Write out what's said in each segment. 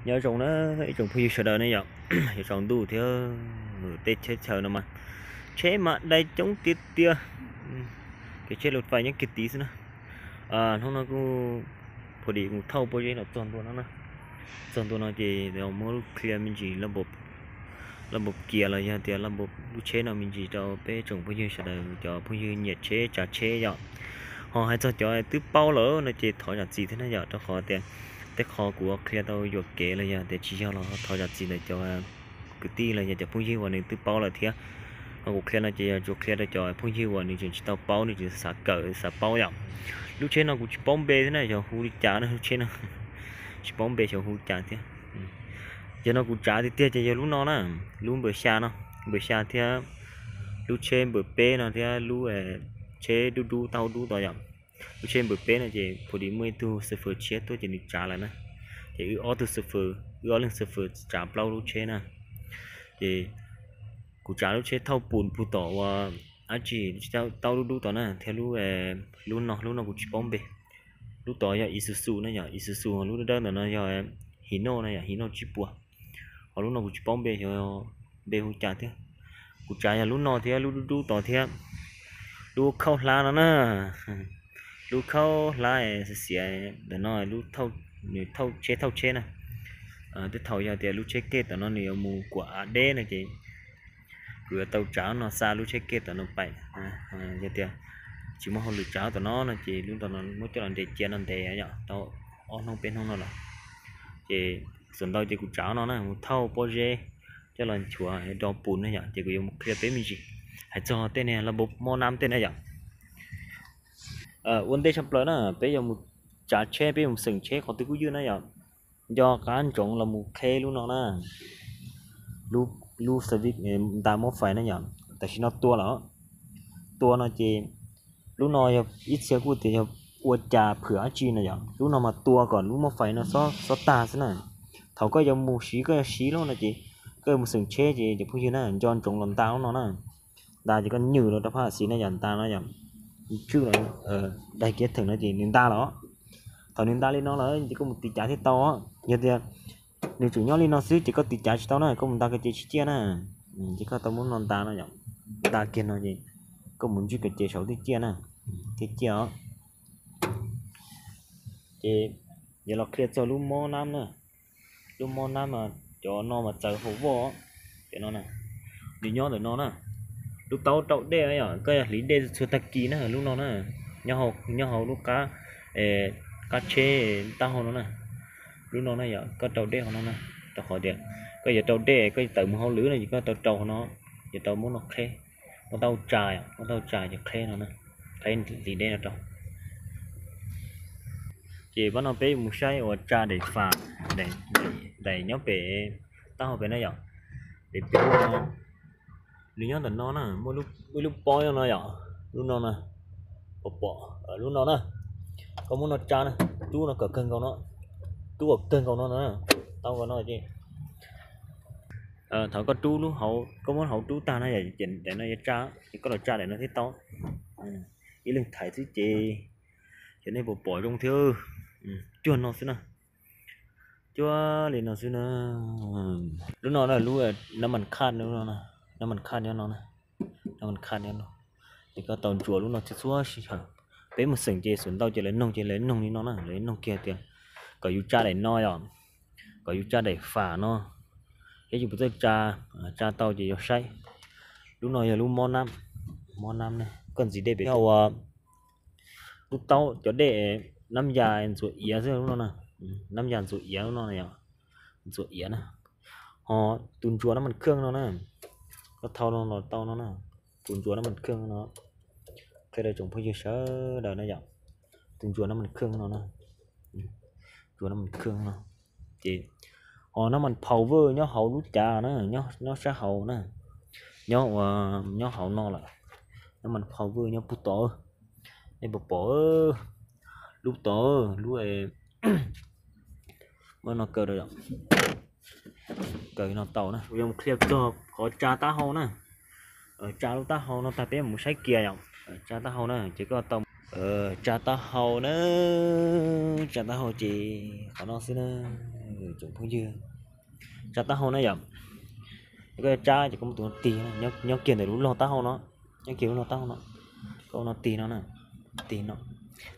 Nyob zoo na ib tsoom phooj ywg sawv daws ne yom, yuav tsaus ntuj thiab, teb chaws no mas tsheb mas dai coob tiag tiag, kev tsheb lus fais nyob kiag tid xwb na. Hnub no kuj pha dim mus thauj pob zeb los txog ntua no na. Txog ntua no ces muab lub qhia me ntsis laj npaum kias los yog tias laj npaum lub tsheb no me ntsis rau peb tsoom phooj ywg sawv daws cov phooj ywg nyiam tsheb tsav tsheb yom. Ho hais txog cov twb paub lawm no ces thov zam txim thiab na yom, rau qhov tias tej qho kuv qhia tau yuam kev los yog tias tsis yog los thov zam txim ntawm cov kwv tij los yog cov phooj ywg uas nws twb paub lawm thiab. Ho kuv qhia no ces yog tsuas qhia rau cov phooj ywg uas nws tseem tsis tau paub, nws tseem xav kawm xav paub yom. Lub tsheb no kuv tsis paub npe thiab na, xyov hu li cas na lub tsheb no. Tsis paub npe xyov hu li cas thiab. Yog no kuv tsav tiag tiag ces yog lub no na, lub npawb xya no, npawb xya thiab lub tsheb npawb peb no thiab lub tsheb dub dub taub hau dub tod yom. Lub tsheb npawb peb no ces pha dim muaj ib tug xo fawm tshiab tuaj ces nws tsav lawm na. Ces wb ob tug xo fawm, wb ob leeg xo fawm tsav plaub lub tsheb na. Ces kuv tsav lub tsheb thauj pum pug tom uas dab tsi taub dub dub tod na thiab lub, lub no, lub no kuv tsis paub npe. Lub tod yog Isuzu na yom, Isuzu, lub dawb dawb ntawm no yog Hino na yom, Hino tsib puas. Ho lub no kuv tsis paub npe, xyov npe hu cas thiab. Kuv tsav yog lub no thiab lub dub dub tod thiab lub khaub hlab no na. Lub khaub hlab xiav xiav ntawm no, nws thauj tsheb thauj tsheb na. Tej thaum yog tias lub tsheb kej tom no nws yuav mus kuam av deb no ces kuv yuav tau tsav no xa lub tsheb kej tom no pais. Yog tias tsis muaj hauj lwm tsav tom no no ces lub no muab coj los nres cia no ntev yom, tau ob hnub peb hnub no lawm. Ces xav ntau ces kuv tsav no na mus thauj pob zeb coj los nchuav do pum na yom, ces kuv yuav mus qhia peb me ntsis hais txog tej niag laj npaum mob nab tej na yom. Ua ntej tshaj plaws na peb yuav mus tsav tsheb, peb yuav mus xeem tsheb qhov twg kuj ywj na yom. Nco qab ntsoov los mus qheb lub no na, lub xav vij nta mob fais na yom, tam sim no tua lawm. Tua no ces lub no yog ib txhia kuj tias yog ua cas phwm dab tsi no yom, lub no mas tua kom lub mob fais no xob tag xwb na. Thaum koj yuav mus siv, koj yuav siv lub no ces koj yuav mus xeem tsheb ces cov phooj ywg na nco ntsoov los nta lub no na. Nta ces koj nyws los rau phab xis na yom, nta no yom, tswj los daig kiav theem no ces nws nta los. Thaum nws nta li no lawm ces koj mus tiv cav thiaj tau. Yog tias nws tseem nyob li no xwb ces koj tiv cav tsis tau na, koj mus nta ko ces tsis ciaj na. Ces koj tau muab no nta no yom, nta kiag no ces koj mus ntswj ko ces saum thiaj ciaj na, thiaj ciaj os. Ces yuav los qhia txog lub mob nab na. Lub mob nab mas cov no mas txawv hauv voj, cov no na. Nws nyob ntawm no na, lub taub rau dej yom, koj yuav hliv dej txhua tag kis na lub no na, nyob hauv lub qab, qab tsheb taub hau no na. Lub no na yom, koj rau dej hauv no na, rau qhov tias koj yuav rau dej koj tawm mus hauj lwm no ces koj tau rau hauv no, yuav tau muab no qheb, muab taub hau tsa, muab taub hau tsa ces qheb no, qheb hliv dej no rau. Ces pab no peb mus saib uas tsa daim fas, daim nyob pem taub hau pem na yom. Pem pem no, nws nyob ntawm no na, muaj ib lub pob nyob no yom, lub no na, pom pom lub no na, koj muab no tsa na, rub no kom kawg nkaus no, rub kom kawg nkaus no na, tau nkaus no ces thaum koj rub lub hauv, koj muab hauv rub tag na yom, ces daim no yuav tsa, ces koj los tsa daim no thiaj tau. Ib leeg thaiv xwb ces cov nej puas pom zoo thiab. Cuag no xwb na, cuag li no xwb na. Lub no na lub nab mas khaj, nab mas khaj nyob no, nab mas khaj nyob no. Ces koj tau ntsuas lub no txhua txhua sij hawm. Peb mus xeem ces xav ntau ces lawv noog ces lawv noog li no na, lawv noog kiag tias kom yus tsa daim no yom, kom yus tsa daim fas no, thiab yus puas txawj tsa, tsa tau ces yog saib. Lub no yog lub mob nab, mob nab ne, koj ntxiv dej pem ua lub taub cov dej, nab ya ntxuav iav xwb lub no na, nab ya ntxuav iav lub no na yom, ntxuav iav na. Ho tus ntsuas nab mas khaj no na, koj thau no los tau no na, tus ntsuas nab mas khaj no, qhia rau tsoom phooj ywg sawv daws na yom, tus ntsuas nab mas khaj no na, ntsuas nab mas khaj no. Ces ho nab mas power nyob hauv lub cav na, nyob sab hauv na, nyob ua, nyob hauv no lawm. Nab mas power nyob puag tod, nej puas pom lub tod, lub, muab no kaw rau, kaw no tau na. Kuv yuav mus qhia txog qhov tsa taub hau na. Tsa lub taub hau no tag peb mus saib kiag yom. Tsa taub hau na ces koj tau, tsa taub hau na, tsa taub hau ces qhov no xwb na. Tsoom phooj ywg, tsa taub hau na yom. Koj yuav tsa ces koj muab tus no tig, nyob kiag ntawm lub log taub hau no, nyob kiag lub log taub hau no, koj ua no tig no na, tig no,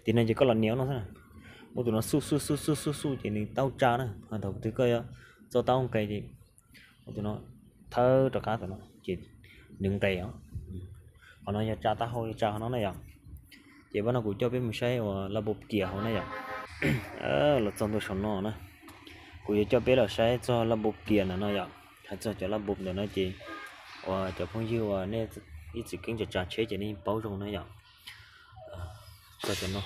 tig no ces koj los nias no xwb na. Muab tus no xuj xuj xuj xuj xuj xuj ces nws tau tsa na. Thaum twg koj yuav txo taub hau nqes ces muab tus no thawb rov qab tus no ces nws nqes os. Qhov no yog tsa taub hau, yog tsa qhov no na yom. Ces pab no kuv coj peb mus saib uas laj npau kias hauv na yom. Los txog ntua saum no na, kuv yuav coj peb los saib txog laj npau kias ntawm no yom. Hais txog cov laj npau ntawm no ces uas cov phooj ywg uas nej ib txwm keeb tsa tsheb ces nej paub zoo na yom. Txog cov no,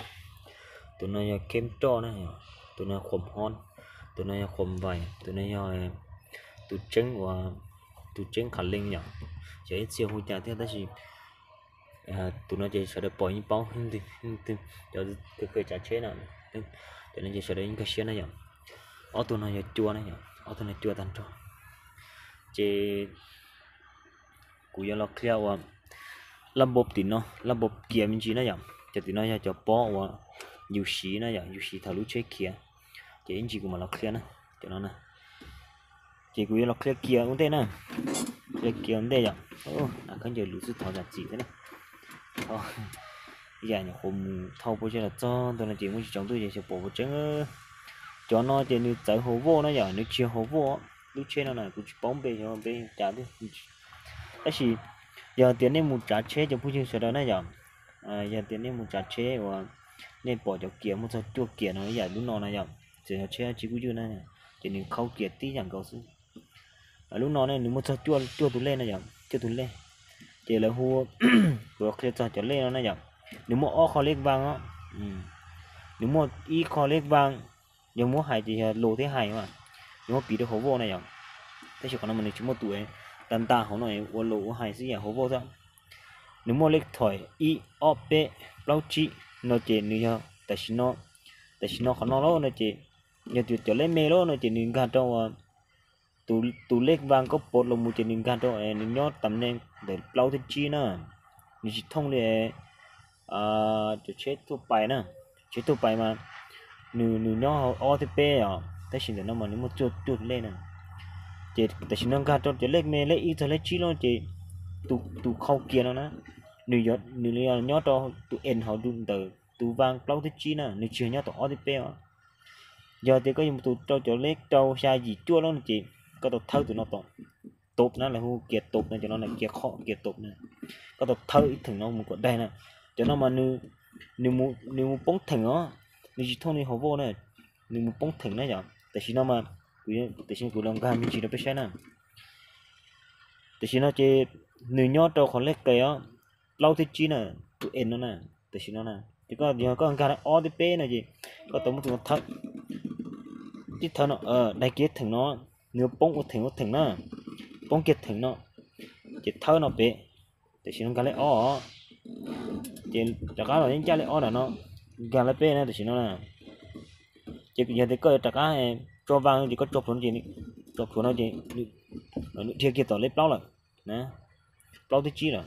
tus no yog keb roj na, tus no yog khuam hob, tus no yog khuam vais, tus no yog tus tseeb uas, tus tseeb qhav leej yom. Xyov ib txhia hu cas thiab tab sis tus no ces sawv daws pom yeej paub, cov kawg kawg tsav tsheb na, cov no ces sawv daws yeej nkag siab na yom. Ob tug no yog cua na yom, ob tug no cua tag nrho. Ces kuv yuav los qhia uas laj npau tim no, laj npau kias me ntsis na yom. Cov tim no yog cov pob uas yus siv na yom, yus siv thaum lub tsheb khiav. Ces ib ntsis kuv mam los qhia na, cov no na. Ces kuv yuav los qhia kias ua ntej na, qhia kias ua ntej yom. Khaub ncaws lus xwb thov zam txim thiab na. Yam nyuam qhuav mus thauj pob zeb los txog ntua no ces muaj tsis tsaus ntuj ces xyov pom puas tseeb. Cov no ces nws txawv hauv voj na yom, nws tsis yog hauv voj. Lub tsheb no na kuv tsis paub npe xyov npe cas thiab. Tab sis yog tias nej mus tsav tsheb cov phooj ywg sawv daws na yom, yog tias nej mus tsav tsheb uas nej pom cov kias muaj txog cuaj kias no ib yam lub no na yom, txawm yog tsheb tsis kuj ywj na, ces nws khau kias tib yam nkaus xwb. Lub no ne nws muaj txog cuaj tus lej na yom, cuaj tus lej. Ces lawv hu, kuv qhia txog cov lej no na yom, nws muaj ob qho lej vab os. Nws muaj ib qho lej vab, yog muab hais ces yog lus thiab hais mas, nws muab piv rau hauv voj na yom. Tab sis qhov no mas nws tsis muaj tus nta nta hauv no ua lus ua hais xwb yam hauv voj xwb. Nws muaj lej thoim ib ob peb plaub tsib no ces nws yog tam sim no, tam sim no qhov no lawm no ces yog tias cov lej me lawm no ces nws nkag rau tus lej vab koj pov los mus ces nws nkag rau, nws nyob tam neej ntawm plaub thiab tsib na. Nws tsis thooj li cov tsheb tuaj pais na, tsheb tuaj pais mas nws, nws nyob hauv ob thiab peb os, tab sis ntawm no mas nws muaj cuaj tus lej na. Ces tam sim no nkag rau cov lej me lej ib txog lej tsib lawm ces tus khau kias no na, nws, nws nyob rau tus en hauv ntawm tus vab plaub thiab tsib na, nws tsis yog nyob tom ob thiab peb os. Yog tias koj yuav mus tus rau cov lej rau xya yim cuaj lawm no ces koj tau thawb tus no tom, tus na lawv hu kias tus no, cov no kias qhov kias tus na. Koj tau thawb ib theem no mus kom daig na. Cov no mas nws mus poob theem os, nws tsis thooj li hauv voj na, nws mus poob theem na yom. Tam sim no mas, tam sim no kuv los nkag me ntsis rau peb saib na. Tam sim no ces nws nyob rau qhov lej qes os, plaub thiab tsib na, tus en no na. Tam sim no na ces koj, yog koj nkag ob thiab peb no ces koj tau muab tus no thawb, tib thawb no, daig kiag theem no, nws poob ua theem ua theem na, poob kiag theem no, ces thawb no pem. Tam sim no nkag lej ob, ces rov qab los yeej ncaj lej ob nram no, nkag lej peb na tam sim no na. Ces yog tias koj yuav rov qab tso vab ces koj tso plhuav no ces, tso plhuav no ces nws dhia kiag tom lej plaub lawm na, plaub thiab tsib lawm.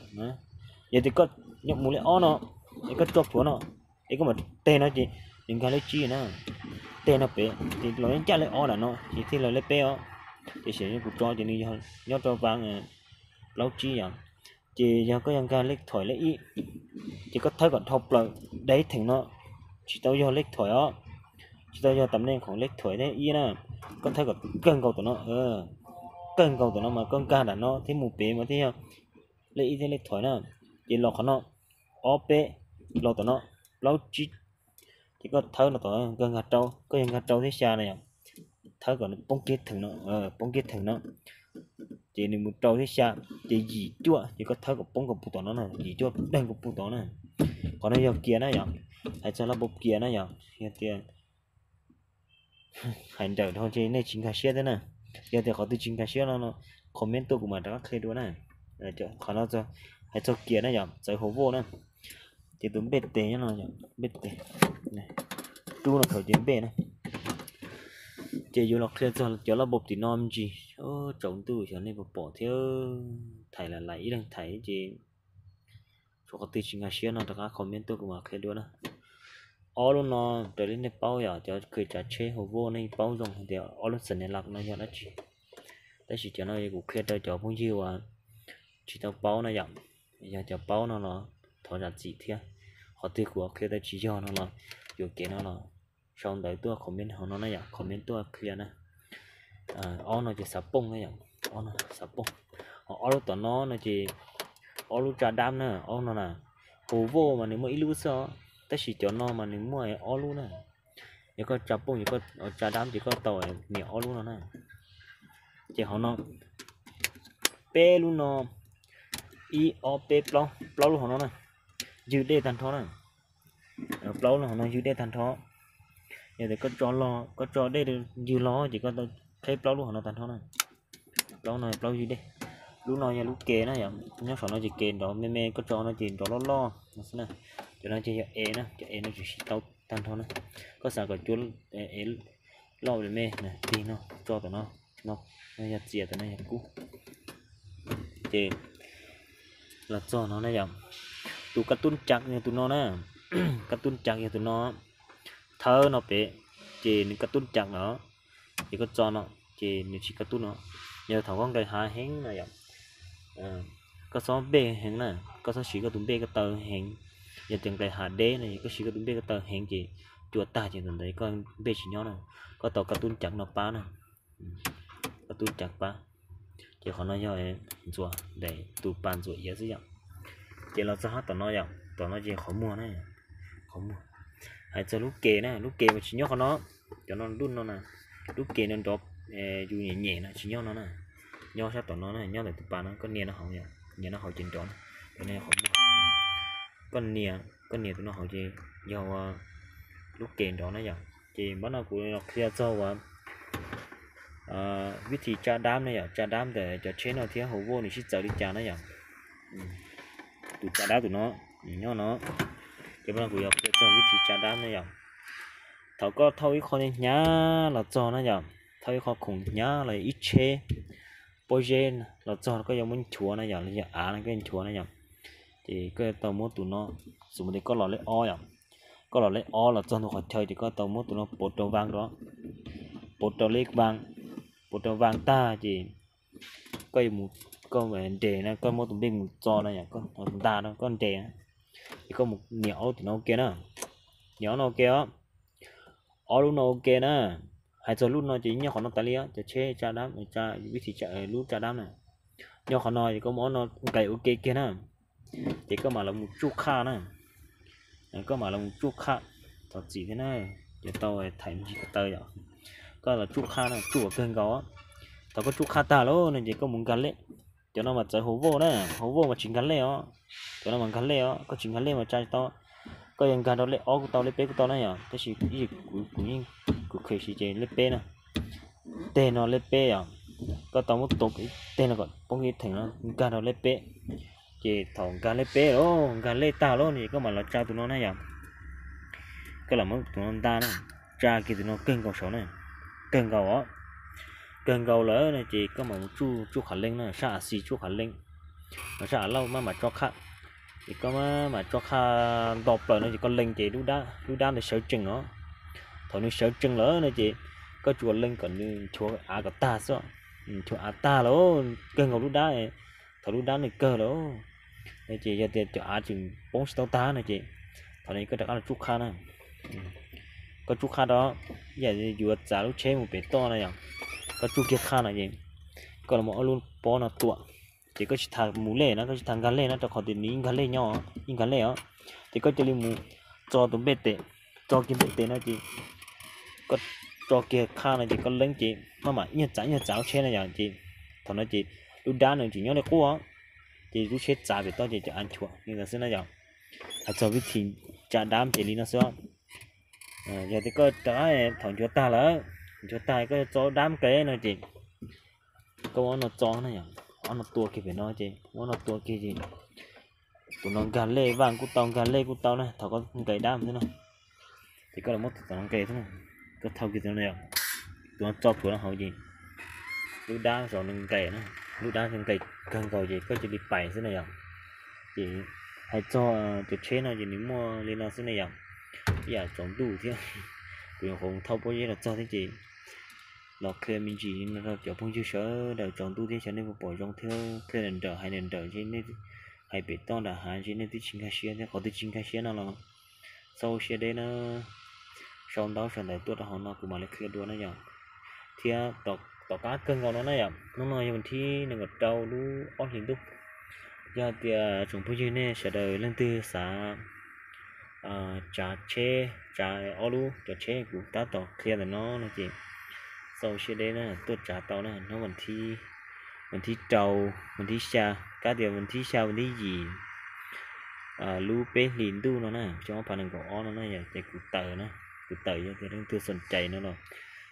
Yog tias koj yuav mus lej ob no, es koj tso plhuav no, es koj mam teg no ces nws nkag lej tsib na, teg no pem ces los yeej ncaj lej ob nram no ces thiaj los lej peb os. Ces sim kuv tso ces nws yog nyob rau vab plaub tsib yom. Ces yog koj yuav nkag lej thoim lej ib, ces koj thawb kom dhau plaws daig theem no, tsis tau yog lej thoim os, tsis tau yog tam neej khoom lej thoim thiab ib na, koj thawb kom kawg nkaus tom no, kawg nkaus tom no mas koj nkag nram no thiab mus pem mas thiaj yog lej ib thiab lej thoim na. Ces los qhov no, ob peb, los tom no, plaub tsib, ces koj thawb no tom nkag rau, koj yog nkag rau thiab xya na yom, thawb kom nws poob kiag theem no, poob kiag theem no, ces nws mus rau thiab xya, ces yim cuaj ces koj thawb kom poob kom puv tom no na, yim cuaj daig kom puv tom na. Qhov no yog kias na yom, hais txog laj npau kias na yom, yog tias hais nrawm dhau ces nej tsis nkag siab thiab na. Yog tias qhov twg tsis nkag siab no, comment tuaj kuv mam rov qab qhia dua na. Qhov no hais txog kias na yom, txawv hauv voj na. Ces tus npej tes nyob no, npej tes, rub no thaum ces npej na. Ces yuav los qhia txog cov laj npau tim no me ntsis, tsaus ntuj xyov nej puas pom thiab, thaim lam lais ib leeg thaim ces tshuav qhov twg tsis nkag siab no rov qab comment tuaj kuv mam qhia dua na. Ob lub no raws li nej paub yom, cov kws tsav tsheb Volvo nej paub zoo hais tias ob lub xees ne laj no yog dab tsi. Tab sis cov no kuv qhia rau cov phooj ywg uas tsis tau paub na yom. Yog cov paub no los thov zam txim thiab. Qhov twg kuv qhia tau tsis yog no los yuam kev no los sau ntawv tuaj comment hauv no na yom, comment tuaj qhia na. Ob no ces xav pooj na yom, ob no xav pooj. Ho ob lub tom no no ces ob lub tsa dab na, ob no na. Volvo mas nws muaj ib lub xwb os, tab sis cov no mas nws muaj ob lub na. Yog koj tsa pooj, yog koj tsa dab ces koj tau nias ob lub no na. Ces hauv no peb lub no, ib ob peb plaub, plaub lub hauv no na, ywg dej tag nrho na. Plaub lub hauv no ywg dej tag nrho. Yog tias koj tso los, koj tso dej ywg los ces koj tau qheb plaub lub hauv no tag nrho na. Plaub no plaub ywg dej. Lub no yog lub ke na yom, nyob saum no ces ke nrov me me, koj tso no ces nrov loj loj no xwb na. Cov no ces yog ev na, cov ev no tseem siv tau tag nrho na. Koj xav kom cua ev loj me me tig no tso tom no, no yog txias, tom no yog kub. Ces los txog no na yom, tus kab tub cam yog tus no na, kab tub cam yog tus no, thawb no pem, ces nws kab tub cam no, ces koj tso no, ces nws tsis kab tub no. Yog thaum koj nqes hav heev na yom, koj txhob npej heev na, koj txhob siv koj tus npej koj taw heev. Yog tias nqes hav deb no es koj siv koj tus npej koj taw heev ces cua tag ces ntawd koj npej tsis nyob na. Koj tau kab tub cam no pab na, kab tub cam pab. Ces qhov no yog ntxuav, tus pas ntxuav iav xwb yom. Ces los txog hab tom no yom, tom no ces qhov muag na, qhov muag. Hais txog lub ke na, lub ke mas tsis nyob qhov no, cov no lub no na, lub ke no nrov, yus nyem nyem na tsis nyob no na, nyob sab tom no na, nyob ntawm tus pas no, koj nias no hauv, nias no hauv ces nrov na. Cov no qhov muag, koj nias, koj nias tus no hauv ces yog lub ke nrov na yom. Ces npab no kuv los qhia txog uas vib thim tsa dab na yom, tsa dab ntawm cov tsheb no thiab hauv vaj nws sib txawv li cas na yom. Tus tsa dab tus no nyob no, ces npab no kuv yuav qhia txog vib thim tsa dab na yom. Thaum koj thauj ib qho hnyav los txog na yom, thauj ib qho khoom hnyav los ib tsheb pob zeb los txog koj yuav muab nchuav na yom, los yog av no koj nchuav na yom, ces koj yuav tau muab tus no, xws li tias koj los lej ob yom, koj los lej ob los txog ntug qhov chaw ces koj tau muab tus no pauv rau vaj rau, pauv rau lej vaj, pauv rau vaj tag ces koj yuav mus, koj nres na, koj muab tus npej mus txo na yom, nta no koj nres, ces koj mus nias ob lub tim no ua ke na, nias ob no ua ke os, ob lub no ua ke na. Hais txog lub no ces nyob qhov no tas li os, cov tsheb tsa dab, vib thim lub tsa dab na, nyob qhov no ces koj muab ob no nqes ua ke kiag na, ces koj mam los mus tsuj qhaj na, koj mam los mus tsuj qhaj, thov txim thiab na, yuav tau thaim me ntsis ko taw yom, koj los tsuj qhaj na, tsuj kom kawg nkaus, thaum koj tsuj qhaj tag lawm no ces koj mus nkag lej, cov no mas txawv hauv vaj na, hauv vaj mas tsis nkag lej os, cov no mas nkag lej os, koj tsis nkag lej mas tsa tsis tau, koj yuav nkag rau lej ob kuj tau, lej peb kuj tau na yom, tab sis ib kuv yeej, kuv qhia siv ces lej peb na, teg no lej peb yom, koj tau muab tua teg no kom poob ib theem no nkag rau lej peb, ces thaum nkag lej peb lawm, nkag lej tag lawm no ces koj mam los tsa tus no na yom, koj los muab tus no nta na, tsa kiag tus no kawg nkaus saud na, kawg nkaus os, kawg nkaus lawm no ces koj mam mus tsuj, tsuj qhov leej na, sab av xis tsuj qhov leej, mas sab av lauj maj mam tso qhaj, ces koj maj mam tso qhaj nto plaws no ces koj lees ces lub dab, lub dab ntawd sawv tsees os, thaum nws sawv tsees lawm no ces koj tsuas lees kom nws nchuav av kom tag xwb, nchuav av tag lawm, kawg nkaus lub dab, thaum lub dab nws kawg lawm no ces yog tias cov av tseem poob tsis tau tag no ces thaum no koj rov qab los tsuj qhaj na, koj tsuj qhaj rau, yam yuav txav lub tsheb mus pem toj na yom, koj tsuj kiag qhaj no ces koj los muab ob lub pob no tua, ces koj tsis tas mus lej na, koj tsis tas nkag lej na, rau qhov tias nws ib nkag lej nyob, ib nkag lej os, ces koj cia li mus tso tus npej tes, tso kiag npej tes no ces koj tso kiag qhaj no ces koj lees ces maj mam ib nyuag txav ib nyuag txav lub tsheb na yom, ces thaum no ces lub dab nws tseem nyob li qub, ces lub tsheb txav pem toj ces cov av nchuav li ntawd xwb na yom. Hais txog vib thim tsa dab ces li no xwb. Yog tias koj rov qab thaum nchuav tag lawm, nchuav tag koj yuav tso dab nqes no ces koj muab ob no tso na yom, ob no tua kiag pem no ces muab ob no tua kiag ces tus no nkag lej vaj kuj tau, nkag lej kuj tau na, thaum koj nqes dab xwb na. Ces koj los muab tus tom no nqes xwb na, koj thau kiag tus no, tus no tso plhuav no hauv ces lub dab saud nws nqes na, lub dab nqes kawg nkaus ces koj cia li pais xwb na yom. Ces hais txog cov tsheb no ces nws muaj li no xwb na yom. ib yam tsaus ntuj thiab, kuv nyuam qhuav thauj pob zeb los txog thiab ces los qhia me ntsis no rau cov phooj ywg sawv daws tsaus ntuj thiab xyov nej puas pom zoo thiab qhia nrawm nrawm hais nrawm nrawm ces nej hais pem toj nram hav ces nej twb tsis nkag siab thiab, qhov twg tsis nkag siab no los txhob ua siab deb na. Sau ntaub sau ntawv tuaj rau hauv no kuv mam li qhia dua na yom. Thiab tom qab kawg nkaus no na yom, hnub no yog vas thib nees nkaum rau lub ob hlis ntuj. Yog hais tias tsoom phooj ywg nej sawv daws leej twg xav tsav tsheb, tsav ob lub cov tsheb kuv tab tom qhia ntawm no no ces txhob ua siab deb na, tuaj tsav tau na. Hnub vas thib rau, vas thib xya, kab tias vas thib xya, vas thib yim lub peb hlis ntuj no na, xyoo ob phav nees nkaum ob no na yom, ces kuv tawm na, kuv tawm. Yog tias leej twg xoom cais no los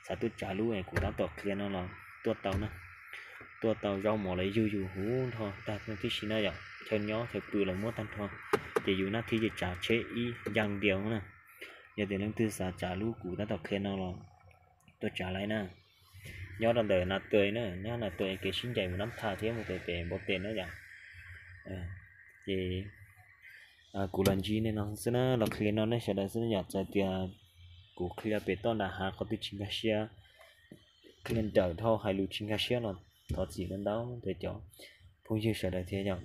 xav tuaj tsav lub es kuv tab tom qhia no los tuaj tau na. Tuaj tau, zaub mov los yug yus huv nrho tag tib si na yom, chaw nyob chaw pw los muab tag nrho, ces yus nab thib ces tsav tsheb ib yam diaus na. Yog tias leej twg xav tsav lub kuv tab tom qhia no los tuaj tsav lawm na. Nyob rau ntawm Nas Tuas na, nyob Nas Tuas kev sib ncaim mus Nab Thas thiab mus pem Npau Tes na yom. Ces kuv los ntsib nej no xwb na, los qhia no nej sawv daws xwb na yom. Txawm tias kuv qhia pem toj nram hav qhov twg tsis nkag siab, qhia nrawm dhau hais lus tsis nkag siab los thov txim ntau ntau rau cov phooj ywg sawv daws thiab yom.